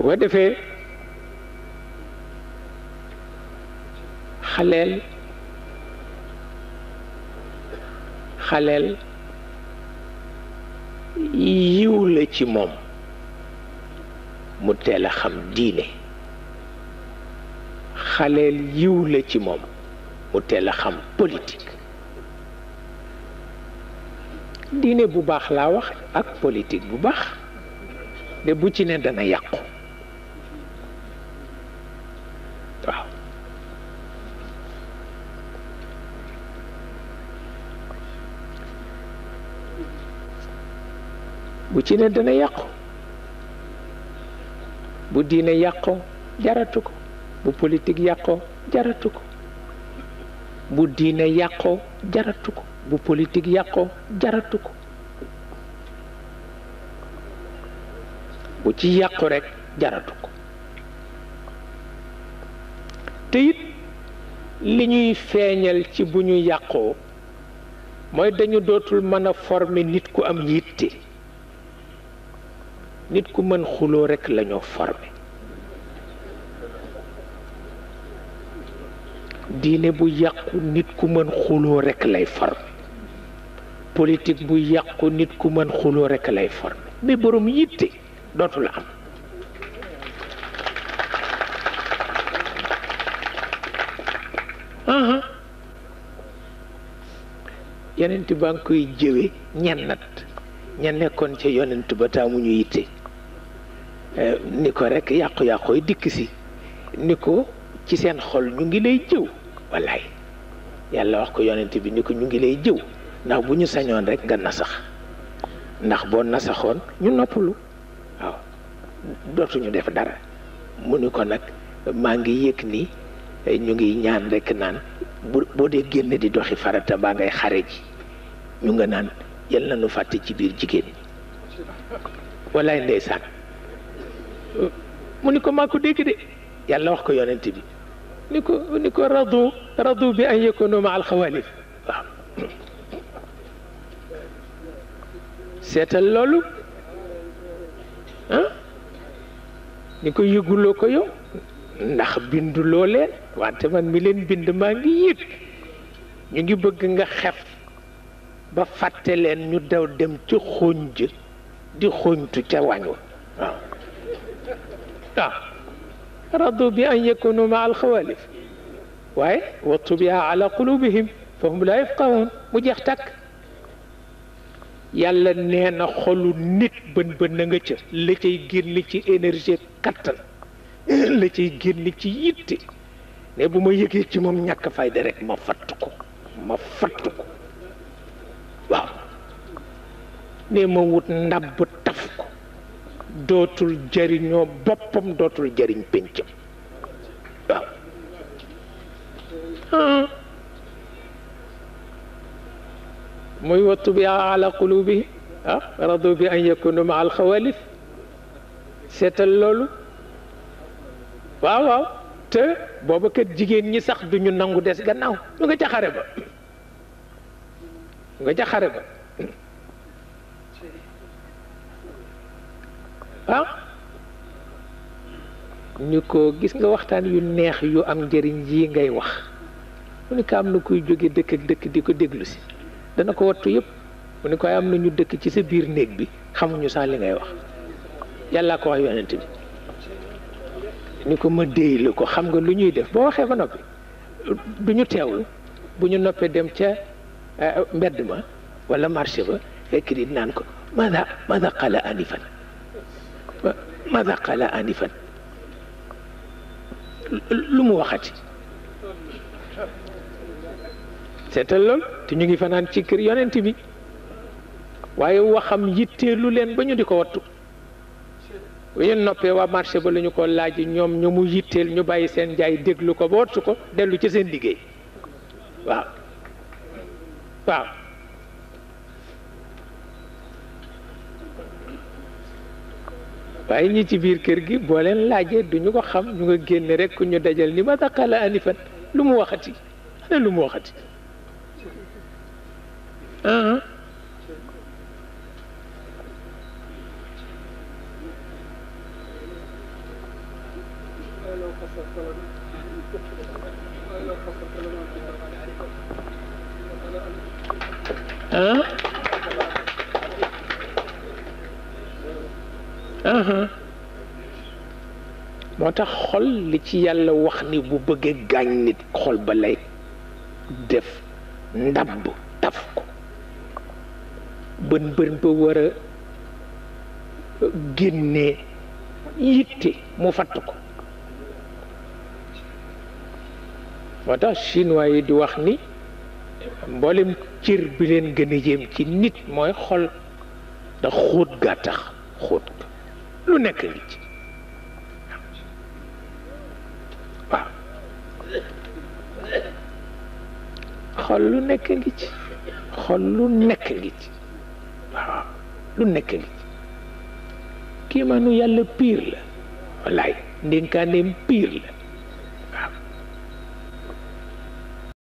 bu ko defee xaleel yiw la ci moom mu teel a xam diine xaleel yiw la ci moom mu teel a xam politique diine bu baax laa wax ak politique bu baax de bu ci ne dana yàqu waaw bu ci ne dana yàqu bu diine yàqoo jaratu ko bu politique yàqoo jaratu ko bu diine yàqoo jaratu ko bu politique yàqoo jaratu ko bu ci yàqu rekk jaratu ko te it li ñuy feeñal ci bu ñu yàqoo mooy dañu dootul mën a former nit ku am yitte nit ku mën xuloo rekk lañoo former diine bu yàqu nit ku mën xuloo rekk lay former politique bu yàqu nit ku mën xuloo rekk lay former mais borom yitte dootul am yonent baa ngi koy jëwe ñennat ña nekkoon ca yonent ba taamuñu yitte ni ko rekk yàqu-yàqooy dikk si ni ko ci seen xol ñu ngi lay jëw wallaay yàlla wax ko yonent bi ni ko ñu ngi lay jëw ndax bu ñu sañoon rekk nga nasax ndax boo nasaxoon ñu noppalu waaw dootuñu def dara mu ni ko nag maa ngi yëg ni ñu ngi ñaan rekk naan boo dee génn di doxi farata mbaa ngay xare ji ñu nga naan yal na nu fàtte ci biir jigéen ñi wallaay ndeysaan mu ni ko maa ko dégg de yàlla wax ko yonent bi ni ko radu bi an yakunu ma al xawalif waaw seetal loolu ni ko yëguloo ko yow ndax binduloo leen wante man mi leen bind maa ngi yëg ñu ngi bëgg nga xef ba fàtte leen ñu daw dem ci xónj di xóñtu ca wañ wa waaw radu bi an yakunu ma al xawalif waaye wa tubiha ala qulubihim fa hum la yafqahun mu jeex takk yàlla nee na xolu nit bën na nga ca la cay génn ci énergie kattan la cay génn ci yitte ne bu ma yëgee ci moom ñàkk fayda rek ma fatt ko waaw ne ma wut ndàbb taf ko dootul jariñoo boppam dootul jariñ péncam waaw muy wattu bi ala qulubi radu bi an yakunu ma al xawalif seetal loolu waaw te booba kat jigéen ñi sax duñu nangu des gannaaw ñu nga ca xare ba ñu ko gis nga waxtaan yu neex yu am njëriñ yi ngay wax mu ni ko am na kuy jóge dëkk ak dëkk di ko déglu si dana ko wattu yëpp mu ni ko am na ñu dëkk ci sa biir néeg bi xamuñu sax li ngay wax yàlla ko wax yonent bi ni ko ma déy la ko xam nga lu ñuy def boo waxee ba noppi du ñu teewlu bu ñu noppee dem ca mbedd ma wala marché ba fekk di naan ko mada qala anifan lu mu waxati seetal lool te ñu ngi fanaan ci kër yonent bi waaye waxam yitteelu leen ba ñu di ko wattu bu ñu noppee waa marché ba la ñu ko laaj ñoom ñu mu yitteel ñu bàyyi seen jaay déglu ko ba wattu ko dellu ci seen liggéey waaw waaye ñi ci biir kër gi boo leen laajee duñu ko xam ñu nga génn rek ku ñu dajal ni ma daqala anifan lu mu waxati moo tax xol li ci yàlla wax ni bu bëggee gaañ nit xol ba lay def ndabb taf ko bën bën ba war a génnee yitte mu fatt ko moo tax chinois yi di wax ni mboolem cër bi leen gën a yéem ci nit mooy xol ndax xóot gaa tax xóot ga lu nekk ngi ci waaw xol lu nekk ngi ci xol lu nekk ngi ci waaw lu nekk ngi ci kii manu yàlla piir la wallaay ndénkaaneem piir la